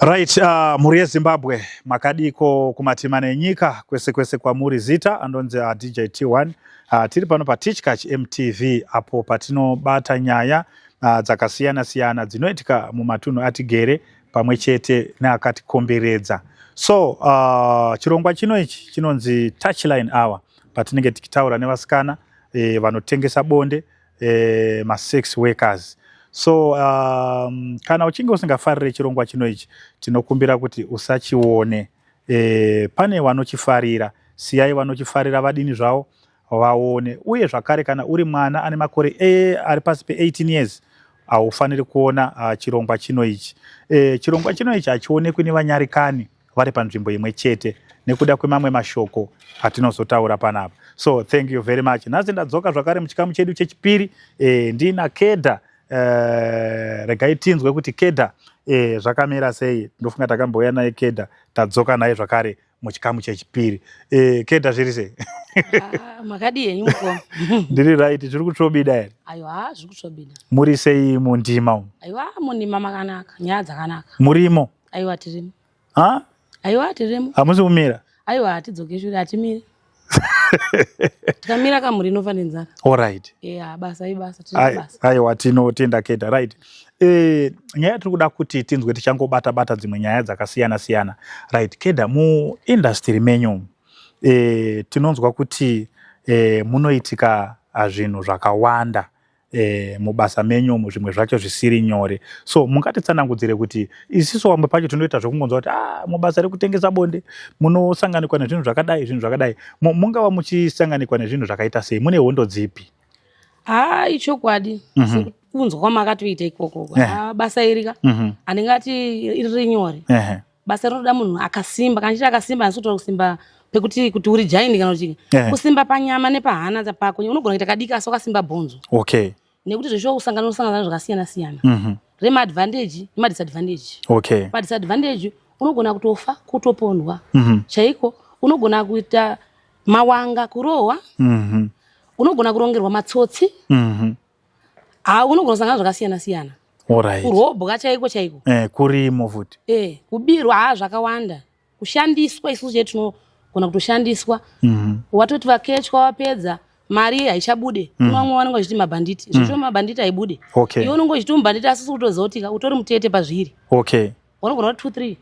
Right, mhuri yeZimbabwe, makadiko kumatima enyika kwese kwese kwamuri. Zita andonzi DJ T1. Tiri pano paTichkach MTV apo patinobata nyaya dzakasiyana siyana dzinoitika mumatunhu atigere pamwe chete neakatikomberedza. So chirongwa chino ichi chinonzi Touchline Hour, patinenge tichitaura nevasikana vanotengesa bonde, masex workers. So kana uchinge usingafarire chirongwa chino ichi, tinokumbira kuti usachione. Pane vanochifarira, siyai vanochifarira vadini zvavo vaone. Uye zvakare, kana uri mwana ane makore ari pasi pe18 years, haufaniri kuona chirongwa chino ichi. Chirongwa chino ichi hachionekwi nevanyarikani vari panzvimbo imwe chete nekuda kwemamwe mashoko atinozotaura panapa. So thank you very much. Nhasi ndadzoka zvakare muchikamu chedu chechipiri, ndina Kedha. Regai tinzwe kuti Kedha zvakamira sei. Ndofunga takambouya naye Kedha, tadzoka naye zvakare muchikamu chechipiri. Kedha, zviri sei? Ah, makadi henyu, mukoma? Ndiri right. Zviri kutsvobida here? Aiwa, zviri kutsvobida. Muri sei mundima umu? Aiwa, mundima makanaka, nyaya dzakanaka. Murimo? Aiwa, tirimo. Ha? Aiwa, tirimo. Hamusi kumira? Aiwa, hatidzoke shure, hatimiri. Tikamira, kamhuri inofa nenzara. Alright. Yeah, basa ibasa, tiri basa. Aiwa, tinotenda, Kedha. Right, nyaya tiri kuda kuti tinzwe, tichangobata bata dzimwe nyaya dzakasiyana siyana. Right, Kedha, muindustry menyu tinonzwa kuti munoitika zvinhu zvakawanda mubasa menyu umu, zvimwe zvacho zvisiri nyore. So mungatitsanangudzire kuti isisu vamwe pacho tinoita zvokungonzwa kuti ah, mubasa rekutengesa bonde munosanganikwa nezvinhu zvakadai, zvinhu zvakadai. Mungava muchisanganikwa nezvinhu zvakaita sei? Mune hondo dzipi? Ha, ichokwadi. Sekunzwa kwamakatoita ikoko, basa irika handingati riri nyore. Basa rinoda munhu akasimba. Kana chiti akasimba, handisi kutaura kusimba pekuti kuti uri giant kana kuti kusimba panyama nepahana pako. Unogona kuita kadiki asi wakasimba bhonzo. Nekuti zveshuwa kusangana, unosangana zvakasiyana siyana, remaadvantage nemadisadvantage. Padisadvantage unogona kutofa, kutopondwa chaiko. Unogona kuita mawanga, kurohwa. Unogona kurongerwa matsotsi. Ha, unogona kusangana zvakasiyana siyana. Kurobwa chaiko chaiko. Kurimo futi? Kubirwa, ha, zvakawanda. Kushandiswa, isusu chedu tinogona kutoshandiswa. Watoti vakechwa, wapedza, mari haichabude. Vamwe vanenge vachiti mabhanditi, zvisho mabhanditi haibude. Iwe unenge uchiti mubhanditi, asi kutoziva kuti utori mutete pazviri. Vanogona kuti two three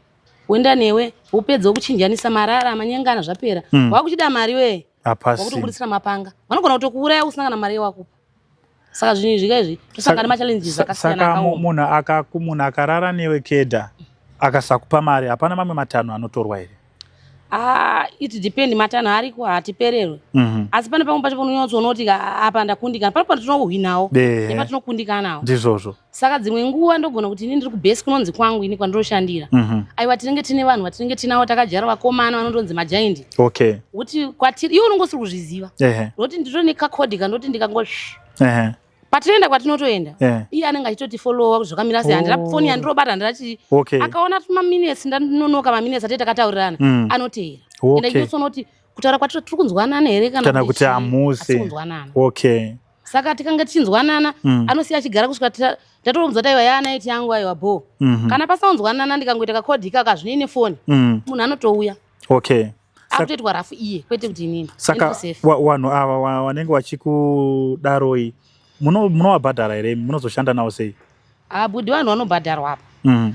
woenda newe, wopedza, wokuchinjanisa marara manyengana, zvapera. Wakuchida mari wee. Hapasi. Wakutobudisira mapanga, vanogona kutokuuraya usina kana mari yewakupa. Saka zvinhu izvi kaizvi tosangana nemachallenges akasiyana. Saka akaoma. Munhu akarara newe, Kedha, akasakupa mari, hapana mamwe matanho anotorwa here? Ah, it depend. Matanho ariko, hatipererwe. Asi pane pamwe pacho paunonyatsoona kuti apa ndakundikana, pane patinohwinawo nepatinokundikanawo. Ndizvozvo. Saka dzimwe nguva ndogona kuti ini ndiri kubhesi kunonzi kwangu ini kwandinoshanda. Aiwa, tinenge tine vanhu vatinenge tinavo takajara, vakomana vanondonzi majaindi. Kuti kwatiri iwe unonge usiri kuzviziva, ndokuti nditori nekakodhi kandoti ndikango patinoenda kwatinotoenda, iye anenge achitotifolowa kuti zvakamira sei. Handira foni yandirobata, handira chii. Akaona maminutes ndanonoka, maminutes atee takataurirana, anoteera. Ende ndinotoona kuti kutaura kwatiri tiri kunzwanana here kana kuti chii, hamusi. Hatisi kunzwanana. Saka tikanga tichinzwanana, anosiya achigara kusvika ndatomuudza kuti aiwa, yaanaiti yangu, aiwa bho. Kana pasaunzwanana, ndikangoita kakodhi kaka zvinei nefoni, munhu anotouya. Akutoitwa rafu iye, kwete kuti inini. Saka And safe. Vanhu ava vanenge vachikudaroi, munovabhadhara here? Munozoshanda navo sei? Abhudhi, vanhu vanobhadharwa apa.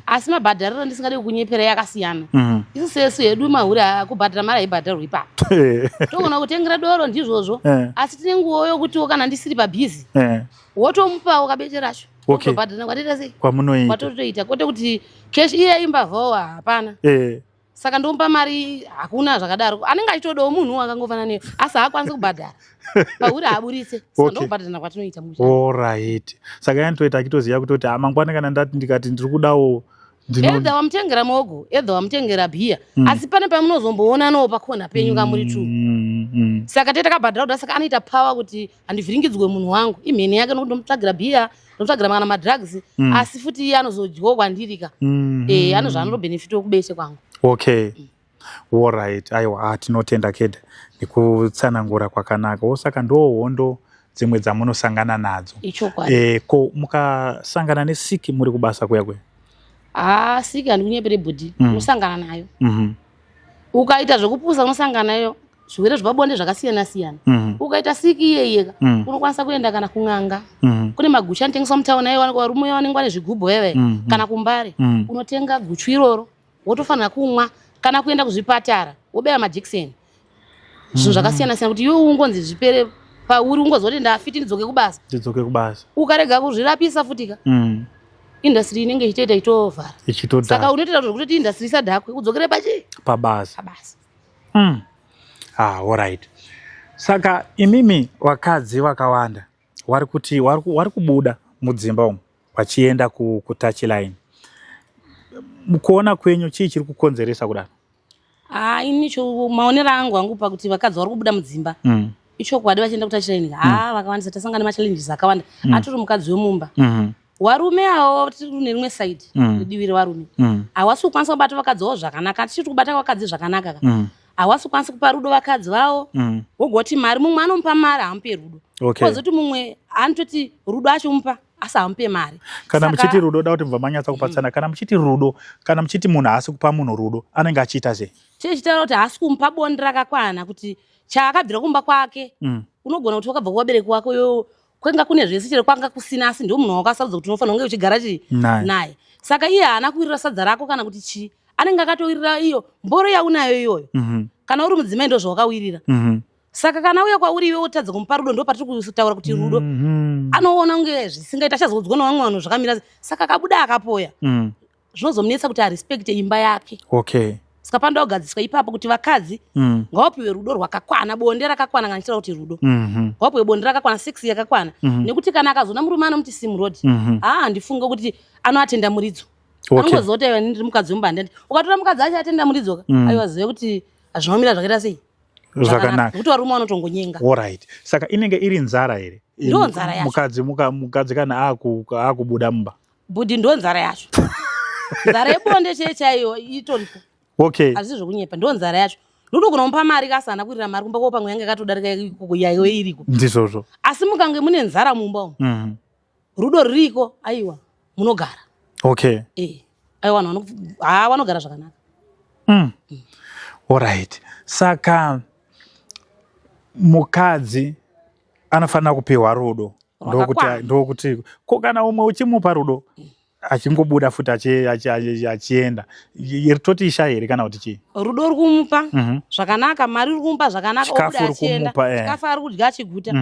Asi mabhadhariro, ndisingadi kukunyepera, yakasiyana. Isu sesu hedu mahure, kubhadhara mari haibhadharwi ipapo. Togona kutengera doro, ndizvozvo. Asi tine nguwo yokutiwo kana ndisiri pabhizi, wotomupawo kabete racho. Kutobhadhara kwatoita sei? Kwamunoita. Kwatotoita, kwete kuti cash iye imbavhawo, hapana. Saka ndomupa mari, hakuna zvakadaro. Anenge achitodawo munhu akangofanana newe, asi haakwanisi kubhadhara pauri, haaburitse. Saka ndokubhadharana kwatinoita mushando. Alright, saka yanitoita achitoziva kutoti ha, mangwana kana ndati ndikati ndiri kudawo Either wamutengera mogo, either wamutengera bhiya. Asi pane pamunozomboonanawo pakona penyu kamuri two. Saka tete takabhadhara kuda, saka anoita power kuti handivhiringidzwe munhu wangu, imheni yake, nokuti ndomutsvagira bhiya, ndomutsvagira kana madrugs. Asi futi iye anozodyawo kwandirika. Ane zvaanotobhenefitawo kubese kwangu. Okay, alright. Aiwa, ah, tinotenda, Kedha, nekutsanangura kwakanaka. Wo saka ndo hondo dzimwe dzamunosangana nadzo? Ichokwadi. Ko mukasangana nesiki muri kubasa kuya kuya? Haa, siki handikunyepere bhudhi, unosangana nayo. Ukaita zvekupusa unosangana nayo, zvirwere zvepabonde zvakasiyana siyana. Ukaita siki iyeyeka, unokwanisa kuenda kana kun'anga. Kune maguchu anotengeswa mutauni ayo, varume vanenge vane zvigubhu veve, kana kuMbare. Unotenga guchu iroro, wotofanira kumwa, kana kuenda kuzvipatara wobaya majekiseni, zvinhu zvakasiyana siyana, kuti iwe ungonzi zvipere pauri, ungozwa kuti ndafiti, ndidzoke kubasa. Ndidzoke kubasa. Ukarega kuzvirapisa futika, industry inenge ichitoita itovhara. Ichitodhaka. Saka unotoita zvekutoti industry isadhakwe, udzokere pachi pabasa. Pabasa. Ah, alright. Saka imimi vakadzi vakawanda vari kuti vari kubuda mudzimba umu vachienda kutouch line, mukuona kwenyu chii chiri kukonzeresa kudaro? Ah, ini cho maonero angu pakuti vakadzi vari kubuda mudzimba, ichokwadi, vachienda kutouch line, ha, vakawandisa. Tasangana nemachallenges akawanda. Atori mukadzi wemumba, warume avo tiri nerimwe side, nedivi revarume, hawasi kukwanisa kubata vakadzi vavo zvakanaka. Tichiri kubata vakadzi zvakanaka ka, hawasi kukwanisa kupa rudo vakadzi vavo. Wogoti mari, mumwe anomupa mari, hamupe rudo. Kozoti mumwe anototi rudo achimupa, asi hamupe mari. Kana muchiti rudo, da kuti mubva manyatsa kupatsana. Kana muchiti rudo, kana muchiti munhu haasi kupa munhu rudo, anenge achiita sei? Tichitaura kuti haasi kumupa bonde rakakwana, kuti chaakabvira kumba kwake, unogona kuti wakabva kuvabereki wako yo kwanga kune zvese, chero kwanga kusina, asi ndio munhu wakasarudza kuti unofanira kunge uchigara chii? Naye. Naye. Saka iye haana kuwirira sadza rako kana kuti chii, anenge akatowirira iyo mboro yaunayo iyoyo. Kana uri mudzimai, ndo zvawakawirira. Saka kana uya kwauri iwe wotadza kumupa rudo, ndo patiri kutaura kuti rudo, anoona kunge zvisingaita, achazoudzwa nevamwe vanhu zvakamira sei. Saka akabuda akapoya, zvinozomunetsa kuti arespekte imba yake. Saka panoda kugadziswa ipapo, kuti vakadzi ngavapiwe rudo rwakakwana, bonde rakakwana. Kana ndichitaura kuti rudo, ngavapiwe bonde rakakwana, sex yakakwana, nekuti kana akazoona murume anomuti simurodi, haa, handifunge kuti anoatenda muridzo. Anongoziva kuti aiwa, ndiri mukadzi wemumba, handandi. Ukatora mukadzi acho atenda muridzo ka, aiwa, zive kuti zvinomira zvakaita sei. Zvakanaka. Nekuti varume vanotongonyenga. Alright, saka inenge iri nzara here? Ndo nzara yacho. Mukadzi kana akubuda mumba. Bhudhi, ndo nzara yacho, nzara yebonde chaiyo chaiyo itoripo. Hazvisi zvokunyepa, ndo nzara yacho. Ndotogona kumupa mari kasi haana kuirira mari kumba kwavo, pamwe yange yakatodarika ikoko yaiwe iriko. Ndizvozvo. Asi mukange mune nzara mumba umu, rudo ruriko, aiwa, munogara. Aiwa, vanhu haa, vanogara zvakanaka. Alright, saka mukadzi anofanira kupiwa rudo ndokuti Rwakakwana. Ndokuti ko kana umwe uchimupa rudo, achingobuda futi achienda, toti isha here kana kuti chii? Rudo uri kumupa zvakanaka, mari uri kumupa zvakanaka, Chikafu obuda uri achienda. kumupa. Chikafu ari kudya achiguta,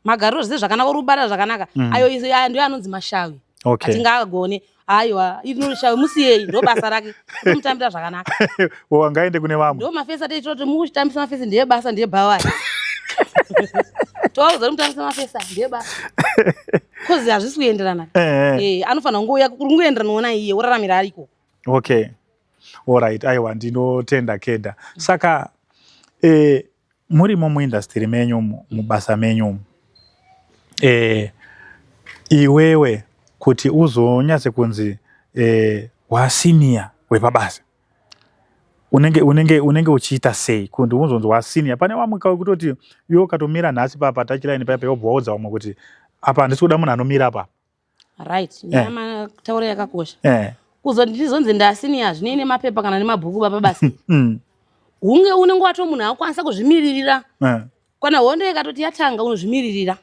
magariro zvese zvakanaka, uri kubata zvakanaka. Ayo aya ndiyo anonzi mashawi. Atingagone, aiwa, iri shawi musiyei, ndo basa rake, kumutambira zvakanaka. Wangaende kune vamwe. Ndo mafesi ateitora kuti muchitambisa mafesi, ndiye basa, ndiye bhawari. Tovaudza kuti mutambisa mafesi aya, ndiye basa, cause hazvisi kuenderana. Anofanira kungouya kuri kungoenderanawo naiye, woraramira ariko. Okay, alright, aiwa, ndinotenda Kedha. Saka murimo muindustry menyu umu, mubasa menyu umu, iwewe kuti uzonyatse kunzi wasenior wepabasa, unenge uchiita sei kuti uzonzi wasenior? Pane vamwe kutoti iwe ukatomira nhasi papa touchline paipa, wobva waudza vamwe kuti apa handisi kuda munhu anomira apa. Right, nyaya taura yakakosha. Kuzoti ndizonzi ndasenior, zvinei nemapepa kana nemabhuku baba basi. Hunge unenge wato munhu akukwanisa kuzvimiririra. Kana hondo ikatoti yatanga, unozvimiririra.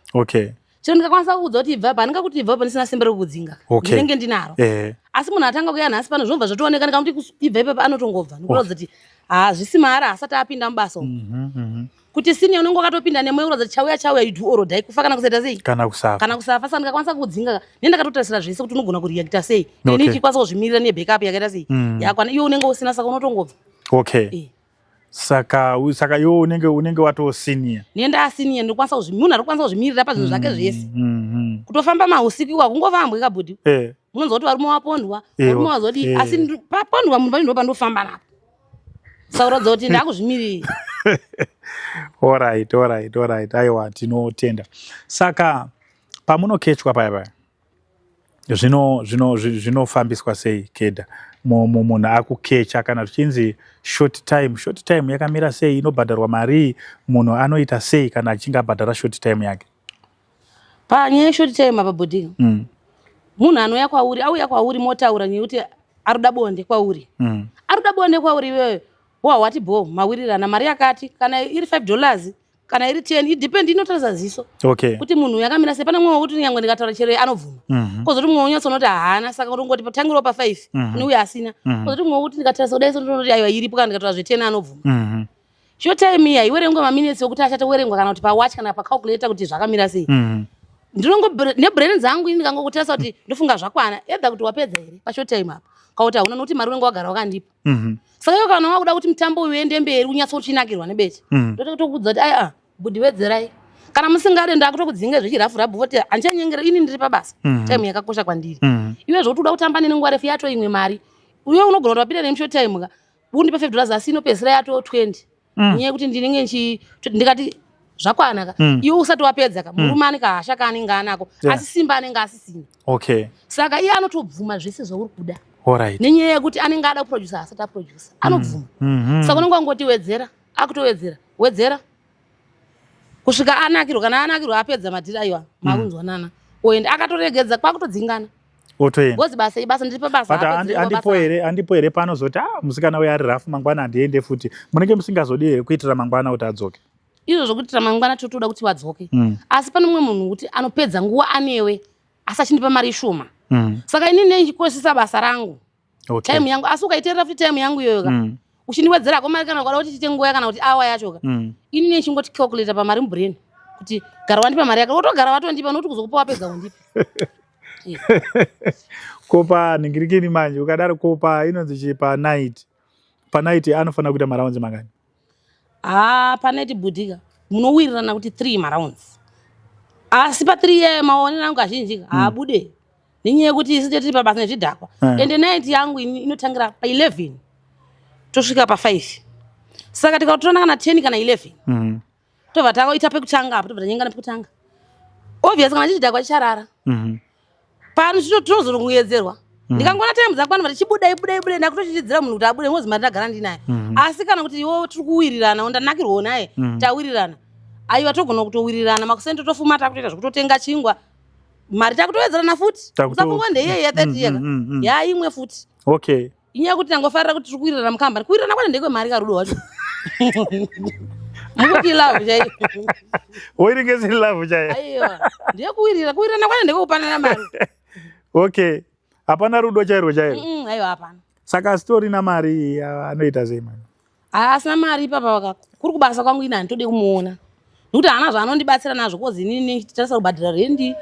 Chero ndikakwanisa kuudza kuti ibva apa, handingakuti ibva apa ndisina simba rekukudzinga. Ndinenge ndinaro. Asi munhu atanga kuuya nhasi pano, zvinobva zvatooneka. Ndikamuti ibva ipapa, anotongobva, nekuratidza kuti hazvisi maari, asati apinda mubasa umu. Kuti senior, unenge wakatopinda nemwoyo kuratidza kuti chauya chauya, you do or die, kufa kana kusaita sei? Kana kusafa. Kana kusafa. Saka ndikakwanisa kukudzinga, ne ndakatotarisira zvese kuti unogona kureacta sei. Ini ndichikwanisa kuzvimirira nebackup yakaita sei, yakwana, iwe unenge usina, saka unotongobva. Saka iwe unenge watoo senior. Nenda asenior, ndikwanisa munhu ari kukwanisa kuzvimirira pazvinhu zvake zvese. Kutofamba mahusiku iwa kungofambwe kabhudhi. Munonzwa kuti varume wapondwa, varume wazodii, asi papondwa munhu pane ndo pandofamba napo, saka kuratidza kuti ndakuzvimirira. Alright, aiwa, tinotenda. Saka pamunokechwa paya paya, zvinofambiswa sei, Kedha? Munhu akukecha, kana zvichinzi short time, short time yakamira sei? Inobhadharwa marii? Munhu anoita sei kana achinge abhadhara short time yake? Panyaya yeshort time apa, bhodhika, munhu anouya kwauri, auya kwauri, motaura nekuti Aruda bonde kwauri. Aruda bonde kwauri iwewe. Wa wati bho mawirirana mari yakati kana iri $5 kana iri 10, idepend, inotarisa ziso kuti munhu yakamira sei. Pane mumwe wekuti nyangwe ndikataura chero anobvuma. Kozoti mumwe unyatsonoti haana, saka ungoti tangirawo pa5 kune uyo asina. Kozoti mumwe wekuti ndikatarisa kudai so ndinoti aiwa, iripo, kana ndikataura zve10 anobvuma. Short time iya iwerengwe maminutes ekuti achatowerengwa kana kuti pawatch kana pacalculator kuti zvakamira sei. Ndinongo nebrain dzangu ini ndikangokutarisa kuti ndofunga zvakwana, either kuti wapedza here pashort time apa, kauti hauna, nokuti mari unenge wagara wakandipa. Saka iwe kana wakuda kuti mutambo uyu uende mberi, unyatsotinakirwa nebete, ndotokuudza kuti aiwa, bhudhi, wedzerai. Kana musingade, ndakutokudzinga zvechirafurabu, voti handichanyengera, ini ndiri pabasa. Time yakakosha kwandiri. Iwe zvokuti uda kutamba neni nguva refu, yato imwe mari. Iwe unogona kuti wapinda nemushort time ka, undipa $5, asi inopedzisira yato 20. Nyaya yekuti ndinenge ndikati zvakwana ka, iwe usati wapedza ka, murume ane kahasha kaanenge anako, asi simba anenge asisina. Saka iye anotobvuma zvese zvauri kuda nenyaya yekuti anenge ada kuproducer, asati aproducer anobvuma. Saka unenge wangoti wedzera, akutowedzera, wedzera kusvika anakirwa. Kana anakirwa, apedza madhiri, aiwa, makunzwanana, oenda, akatoregedza, kwakutodzingana. Otoenda. Ngozi basa ibasa, ndiri pabasa. But haapedzi nguva andipo basa. Here, andipo here panozoti, ah, musikana uyo ari rafu, mangwana handiende futi? Munenge musingazodi here kuitira mangwana kuti adzoke? Izvo zvokuitira mangwana totoda kuti vadzoke. Asi pane mumwe munhu kuti anopedza nguva anewe asi achindipa mari ishoma. Saka inini ndichikoshesa basa rangu, time yangu, asi ukaiteerera futi time yangu iyoyo ka, uchindiwedzerako mari kana ukada kuti tiite nguva kana kuti awa yacho ka, ini nechingoti calculata pamari mubrain kuti gara wandipa mari yako, wotogara watondipa, nokuti kuzokupa wapedza kundipa. Ko panhingirikini manje, ukadaro, ko pa inonzi chii, panight, panight anofanira kuita marounds mangani? Haa, panight budika munowirirana kuti 3 marounds, asi pa3 iyayo maonero angu kazhinji ka haabude nenyaya yekuti isu tiri pabasa nezvidhakwa. Ende night yangu ini inotangira pa11 tosvika pa5, saka tikatorana kana 10 kana 11, tobva taita pekutanga apo, tobva tanyengana pekutanga. Obvious, kana chichidhakwa chicharara. Pano tinozorongedzerwa. Ndikangona time dzakwana, vati chibudai, budai, budai, ndakutochichidzira munhu kuti abude, ngozi mari ndagara ndinaye. Asi kana kuti iwo tiri kuwirirana, ndanakirwawo naye, tawirirana, aiwa, togona kutowirirana makuseni, totofuma takutoita zvekutotenga chingwa, mari takutowedzerana futi. Usafungwa ndeiyeyi ya30 yaka yaimwe futi. Inyaya yekuti tangofarira kuti tiri kuwirirana mukambani. Kuwirirana kwacho ndekwemari, karudo wacho mukuti love chaiyo? Oiringe siri love chaiyo? Aiwa, ndeyekuwirirana. Kuwirirana kwacho ndekupanana mari. Okay, hapana rudo chairwo chairwo. Aiwa, hapana. Saka sitorina mari, anoita sei mani? Asina mari ipapa vaka kuri kubasa kwangu, ini handitode kumuona nekuti haana zvaanondibatsira nazvo, cause inini ndichitarisa kubhadhara rendi,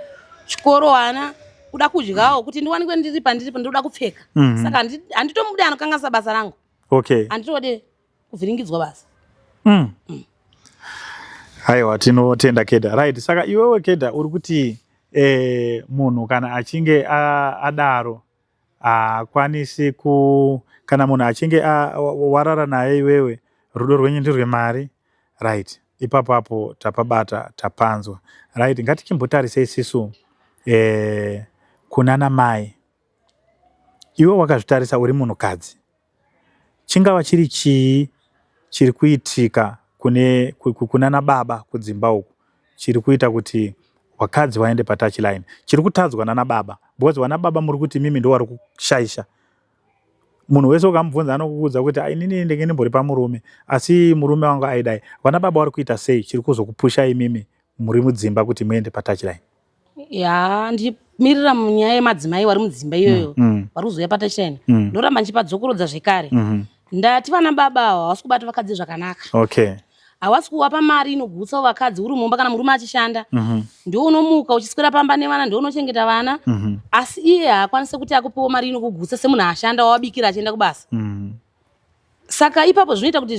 chikoro, ana kuda kudyawo, kuti ndiwanikwe ndiri pandiripo, ndinoda kupfeka. Saka handitomudi anokanganisa basa rangu. Handitode kuvhiringidzwa basa. Aiwa, tinotenda, Kedha. Right, saka iwewe Kedha uri kuti munhu kana achinge adaro haakwanisi ku kana munhu achinge warara naye iwewe, rudo rwenyu ndirwemari. Right, ipapo apo tapabata, tapanzwa. Right, ngatichimbotarisei sisu kunana mai. Iwe wakazvitarisa uri munhukadzi, chingava chiri chii chiri kuitika kune kunana baba kudzimba uku chiri kuita kuti vakadzi vaende patouch line, chiri kutadzwa nana baba? Because vana baba muri kuti mimi ndo vari kushaisha. Munhu wese ukamubvunza anokuudza kuti, "Ai, inini ndenge ndimbori pamurume, asi murume wangu aidai." Vana baba vari kuita sei chiri kuzokupusha imimi muri mudzimba kuti muende patouch line? Ya, ndichimirira munyaya yemadzimai vari mudzimba iyoyo vari kuzouya patouchline, ndoramba ndichipadzokorodza zvekare. Ndati vana baba ava havasi kubata vakadzi zvakanaka. Havasi kuvapa mari inogutsawo vakadzi. Uri mumba, kana murume achishanda, ndiwo unomuka uchiswera pamba nevana, ndiwo unochengeta vana, asi iye haakwanisi kuti akupewo mari inokugutsa semunhu ashanda, wawabikira achienda kubasa. Saka ipapo zvinoita kuti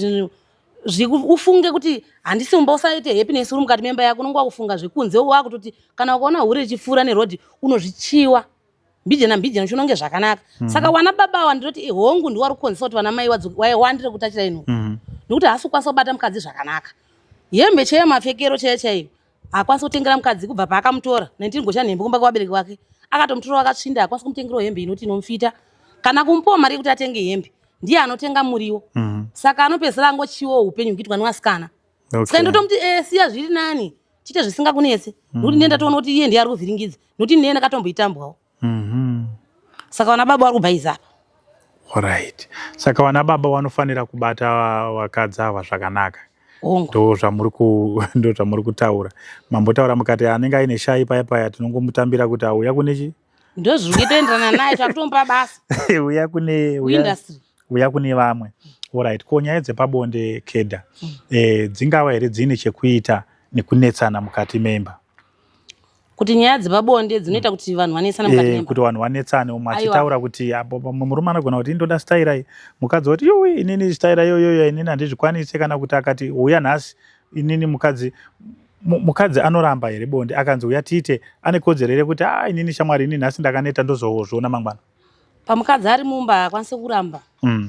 zvinhu ufunge kuti handisi mumba, usaite happiness uri mukati memba yako. Unonge wakufunga zvekunze, wakutoti kana ukaona hure richipfuura nerodhi unozvichiwa mbijana mbijana, uchinonge zvakanaka. Saka wana baba ava ndinoti, hongu, ndiwo vari kukonzesa kuti vana mai wandire kutachira ino, nekuti haasi kukwanisa kubata mukadzi zvakanaka. Hembe chaiyo, mapfekero chaiyo chaiyo, haakwanisi kutengera mukadzi. Kubva paakamutora 19 Goshanhembe kumba kwevabereki vake, akatomutora wakatsvinda, haakwanisi kumutengerawo hembe inoti inomufita kana kumupawo mari yekuti atenge hembe. Ndiye anotenga muriwo. Saka anopedzisira angochiwawo upenyu hukuitwa nevasikana. Saka ndotomuti, siya, zviri nani tiite zvisingakunetse, nekuti ndiye ndatoona kuti iye ndiye ari kuvhiringidza, nekuti ndiye ndakatomboitambwawo. Saka vana baba vari kubhaiza apa. Alright. Saka vana baba vanofanira kubata vakadzi ava zvakanaka. Hongu. Ndo zvamuri kutaura. Mambotaura mukati anenge aine shai paya paya tinongomutambira kuti auya kune chi? Ndozviri kutoenderana naye takutomupa basa. Uya kune industry. Uya kune vamwe. Alright. Ko nyaya dzepabonde Kedha. Dzingava here dzine chekuita nekunetsana mukati memba? Kuti nyaya dzepabonde dzinoita kuti vanhu vanetsane mukati memba. Kuti vanhu vanetsane, umwe achitaura kuti apo pamwe murume anogona kuti indoda staira iyi, mukadzi oti yuwi inini staira iyoyoyo inini handizvikwanise, kana kuti akati uya nhasi inini mukadzi mukadzi anoramba here bonde akanzi uya tiite, ane kodzero here kuti ah inini shamwari inini nhasi ndakaneta ndozozviona mangwana? Pamukadzi ari mumba haakwanisi kuramba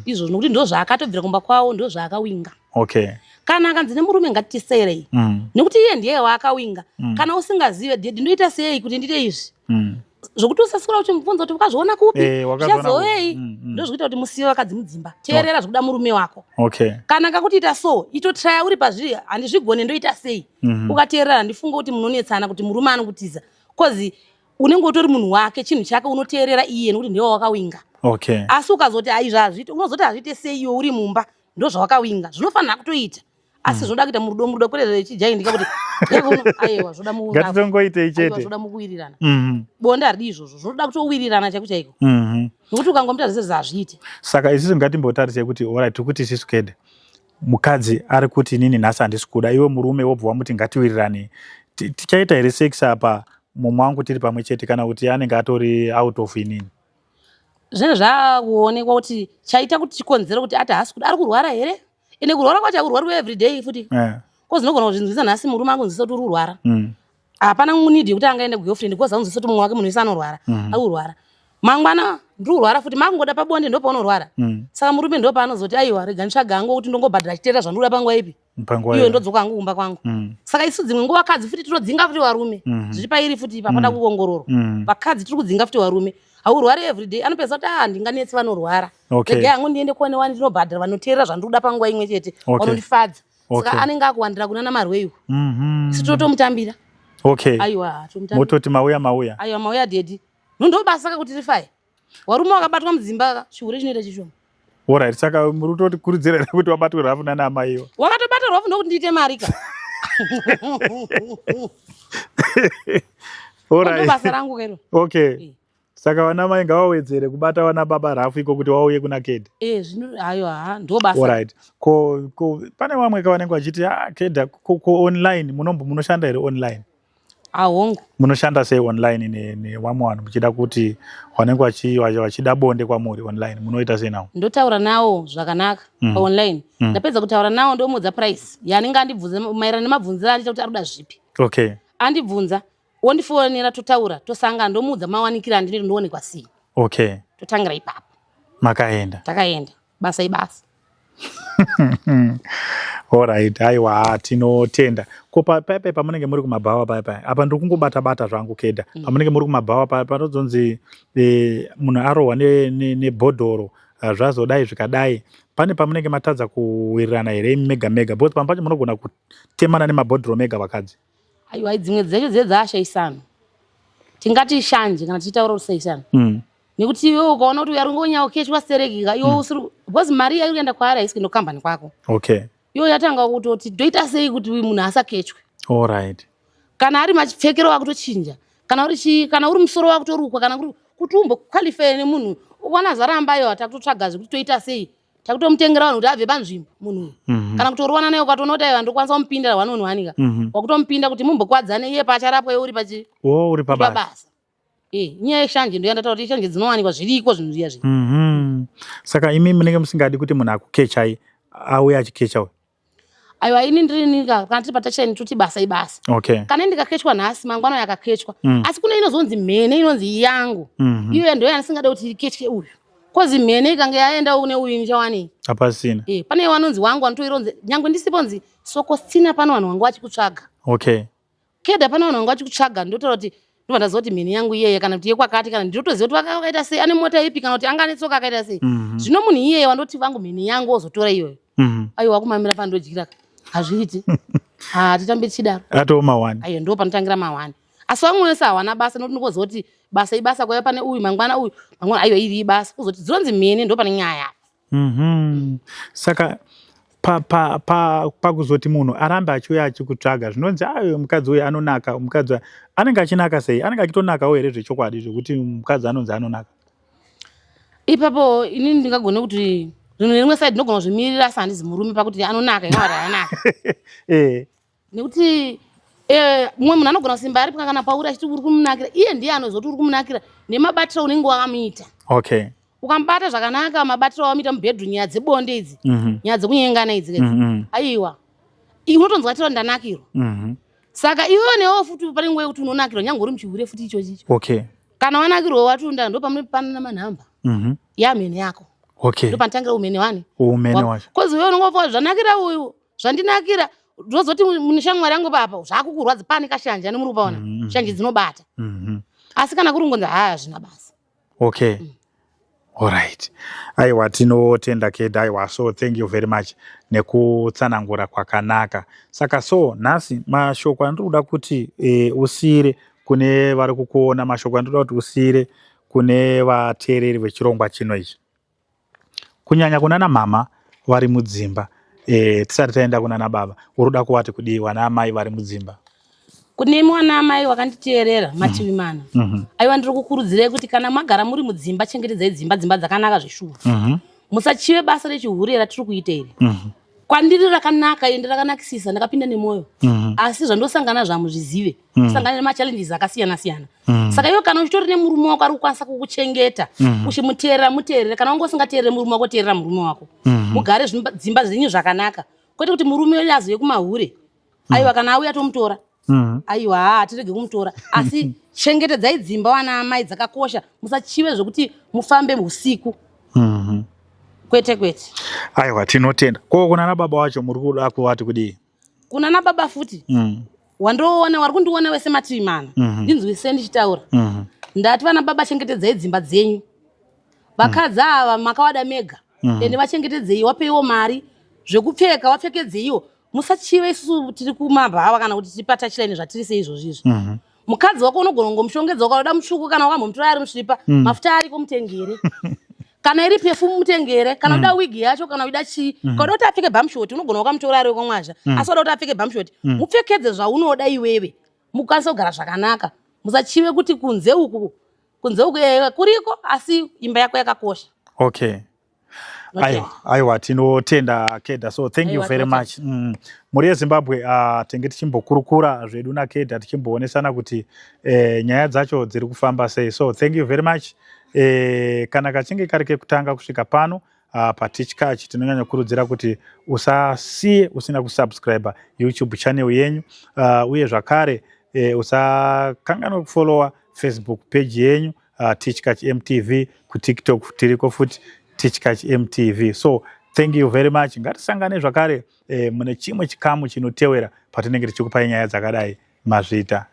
izvozvo nokuti ndozvaakatobvira kumba kwavo, ndozvaakawinga. Okay. Kana akanzi nemurume ngatitiseyerei nekuti iye ndiye waakawinga. Kana usingazive daddy ndoita sei kuti ndiite izvi, zvokuti usaswera uchimubvunza kuti wakazviona kupi, zvichazovei, ndozvikuita kuti musiye vakadzi mudzimba. Teerera zvikuda murume wako. Okay. Kana akakuti ita so, itotraya uri pazviri, handizvigone ndoita sei. Ukateerera handifunge kuti munonetsana kuti murume anokutiza, cause unenge utori munhu wake, chinhu chake unoteerera iye nekuti ndiwe wakawinga. Okay. Asi ukazoti aizvi hazviite, unozoti hazviite sei iwe uri mumba, ndozvawakawinga zvinofanira kutoita. Asi zvoda kuita murudo, murudo kwete zvechijaindika kuti aiwa zvoda ngatitongoitei chete, zvoda mukuwirirana. Bonde haridi izvozvo, zvoda kutowirirana chaiko chaiko. Nokuti ukangomuita zvese zvazviite. Saka isusu ngatimbotarisei kuti alright, tiri kuti isusu Kedha, mukadzi ari kuti inini nhasi handisi kuda, iwe murume wobva wamuti ngatiwirirane, tichaita here sex apa mumwe wangu tiri pamwe chete, kana kuti anenge atori out of inini? Zvinenge zvakuonekwa kuti chaita kuti chikonzero kuti ati haasi kuda, ari kurwara here? Ende kurwara kwacho hakurwariwe everyday futi. Kozi unogona kuzvinzwisa nhasi murume akunzwisa kuti uri kurwara. Hapana need yekuti angaende kugirlfriend because akunzwisa kuti mumwe wake munhu wese anorwara. Ari kurwara. Mangwana ndiri kurwara futi, makungoda pabonde ndopaunorwara. Saka murume ndopaanozoti aiwa rega nditsvaga hangu kuti ndongobhadhara chitera zvandinoda panguva ipi. Iwe ndodzoka hangu kumba kwangu. Saka isu dzimwe nguva vakadzi futi tinodzinga futi varume. Zviri pairi futi papada kuongororwa. Vakadzi tiri kudzinga futi varume. Haurwari everyday, anopedza kuti ah ndinganetsi vanorwara. Regai hangu ndiende kuone wani ndinobhadhara vanoteerera zvandinoda panguva imwe chete. Vanondifadza. Saka anenge akuwandira kuna namarwei uko. Isu totomutambira. Okay. Aiwa, tomutambira. Mototi mauya mauya. Aiwa mauya daddy. Ndo basa kakuti rifaye. Varume vakabatwa mudzimba chihure chinoita chishoma. Alright, saka muri kutotikurudzira here kuti wabatwe rafu nana amaiwa? Wakatobata rafu ndokuti ndiite mari ka. Alright. Basa rangu kero. Okay. Saka vana mai ngavawedzere kubata vana baba rafu iko kuti wauye kuna Kedha. Zvino ayo ndo basa. Alright. Ko pane vamwe ka vanenge vachiti ah Kedha ko online munoshanda here online? Ahongu. Munoshanda sei online nevamwe vanhu muchida kuti vanenge vachida bonde kwamuri online, munoita sei nawo? Ndotaura nawo zvakanaka paonline. Ndapedza kutaura nawo ndomuudza price yaanenge andibvunza maererano nemabvunziro andiita kuti arikuda zvipi. Okay. Andibvunza wondifonera totaura tosangana ndomuudza mawanikiro andinoita ndoonekwa sei. Okay. Totangira ipapo. Makaenda. Takaenda. Basa ibasa. Alright, aiwa tinotenda. Ko paya pamunenge muri kumabhawa paya apa ndiri kungobata bata zvangu Kedha. Pamunenge muri kumabhawa paya panozonzi munhu arohwa nebhodhoro zvazodai zvikadai. Pane pamunenge matadza kuwirirana here mega mega? Because pamwe pacho munogona kutemana nemabhodhoro mega vakadzi. Aiwa dzimwe dzacho dziye dzaashaisana. Tingati shanje kana tichitaura kusaisana. Nekuti iwe ukaona kuti uyu ungonyawokechwa stereki iwe usiri because mari yairi kuenda kwaari haisi kuenda kukambani kwako. Okay. Iwe yatanga kutoti ndoita sei kuti uyu munhu asakechwe. Alright. Kana ari machipfekero wakutochinja, kana uri chi kana uri musoro wakutorukwa, kana kuti umboqualify nemunhu ukaona zaramba iyo takutotsvaga zvekuti toita sei. Takutomutengera vanhu kuti abve panzvimbo munhu uyu. Kana kutorovana naye ukatoona kuti aiwa ndokwanisa kumupinda one on one ka. Wakutomupinda kuti mumbokwadzane iye paacharapwa iwe uri pachi uri pabasa. Nyaya yeshanje ndoyandataura kuti shanje dzinowanikwa zviriko zvinhu zviya zviya. Saka imi munenge musingadi kuti munhu akukechai auye achikecha uyu? Aiwa ini ndiri nika kana tiri patacheni toti basa ibasa. Okay. Kana ndikakechwa nhasi mangwana yakakechwa. Asi kune inozonzi mhene inonzi yangu. Iyo ndoya ndisingade kuti ikechwe uyu. Kozi mhene ikange yaenda une uyu nichawanei? Hapasina. Pane wanonzi wangu anotoironze nyangwe ndisipo nzi sokostina pano vanhu vangu vachikutsvaga. Okay. Kedha pano vanhu vangu vachikutsvaga ndotaura kuti ndobva ndaziva kuti mhene yangu iyeye kana kuti yekwakati kana ndinotoziva kuti vakaita sei ane mota ipi kana kuti anga ane tsoka akaita sei. Zvino munhu iyeye wandoti vangu mhene yangu ozotora iyoyo. Aiwa wakumamira pandodyira hazviiti. Titambe tichidaro. Atoo mawani. Aiwa ndo panotangira mawani. Asi vamwe vese hawana basa, nokuti ndingoziva kuti basa ibasa, kwaiva pane uyu mangwana, uyu mangwana, aiwa, iri ibasa. Kuzoti dzinonzi mhene, ndo pane nyaya. Saka pakuzoti munhu arambe achiuya achikutsvaga, zvinonzi ayo mukadzi uyu anonaka, mukadzi uyu anenge achinaka sei? Anenge achitonakawo here zvechokwadi, zvekuti mukadzi anonzi anonaka? Ipapo inini ndingagone kuti rimwe rimwe side ndinogona kuzvimirira, asi handizi murume pakuti anonaka ingawati anonaka. Nekuti mumwe munhu anogona kusimba ari kana pauri achiti uri kumunakira, iye ndiye anoziva kuti uri kumunakira nemabatiro unenge wakamuita. Ukamubata zvakanaka, mabatiro awamuita mubedroom, nyaya dzebonde idzi, nyaya dzekunyengana idzi, aiwa, unotonzwa tiro ndanakirwa. Saka iwewe newewo futi pane nguva yekuti unonakirwa, nyange uri muchihure futi ichochi icho. Kana wanakirwa, watunda, ndo pamunopanana manhamba yamhene yako. Ndo panotangira umhene wani. Umene wacho. 'Cause iwewe unongofa zvanakira uyu, zvandinakira, ndozoti mune shamwari yangu papa zvakukurwadza, pane kashanje ane muri kupaona. Shanje dzinobata. Asi kana kuri kungonzi haya, hazvina basa. Okay, alright, aiwa, tinotenda Kedha. Aiwa, so thank you very much nekutsanangura kwakanaka. Saka so nhasi mashoko andiri kuda kuti usiyire kune vari kukuona, mashoko andiri kuda kuti usiyire kune vateereri vechirongwa chino ichi, kunyanya kunana mama vari mudzimba, tisati taenda kunana baba, uri kuda kuvati kudii vana amai vari mudzimba? Kune mwana amai wakanditeerera mativi mana, aiwa, ndiri kukurudzirai kuti kana magara muri mudzimba, chengetedzai dzimba. Dzimba dzakanaka zveshuwa. Musachive basa rechihure ratiri kuita iri. Kwandiri rakanaka, ende rakanakisisa, ndakapinda nemwoyo. Asi zvandosangana zvamuzvizive, kusangana nemachallenges akasiyana siyana. Saka iwe kana uchitori nemurume wako ari kukwanisa kukuchengeta, uchimuteerera, muteerere. Kana wanga usingateerere murume wako, teerera murume wako, mugare dzimba dzenyu zvakanaka, kwete kuti murume wenyu azive kumahure. Aiwa, kana auya tomutora. Aiwa, haa, hatirege kumutora, asi chengetedzai dzimba, wana amai, dzakakosha. Musachive zvokuti mufambe usiku. Kwete, kwete. Aiwa, tinotenda. Ko kunana baba wacho muri kuda kuvati kudii? Kunana baba futi, wandoona, wari kundiona wese mativi mana, ndinzwise ndichitaura. Ndati vana baba, chengetedzai dzimba dzenyu. Vakadzi ava makawada mega, ende vachengetedzei, wapeiwo mari, zvekupfeka wapfekedzeiwo. Musachive isusu tiri kumabhawa kana kuti tiri patouchline zvatiri seizvozvo izvi. Mukadzi wako unogona kungomushongedza, ukada mutsvuku, kana wakambomutora ari musvipa, mafuta ariko, mutengere. Kana iri perfume, mutengere. Kana uda wigi yacho, kana uida chii, kana uda kuti apfeke bumshort, unogona wakamutora ari wekwamwazha, asi wada kuti apfeke bumshort, mupfekedze zvaunoda iwewe, mukwanise kugara zvakanaka. Musachive kuti kunze uku, kunze uku kuriko, asi imba yako yakakosha. Okay. Notenda. Aiwa, tinotenda Kedha. So thank you Aiwa, very tinotenda. much. Mhuri yeZimbabwe, tenge tichimbokurukura zvedu naKedha, tichimboonesana kuti nyaya dzacho dziri kufamba sei. So thank you very much. Kana kachinge kari kekutanga kusvika pano paTichkach, tinonyanya kukurudzira kuti usasiye usina kusubscribe YouTube channel yenyu, uye zvakare usakanganwe kufollowa Facebook page yenyu, Tichkach MTV. KuTikTok tiriko futi, Tichkach MTV. So thank you very much. Ngatisangane zvakare mune chimwe chikamu chinotewera patinenge tichikupai nyaya dzakadai. Mazvita.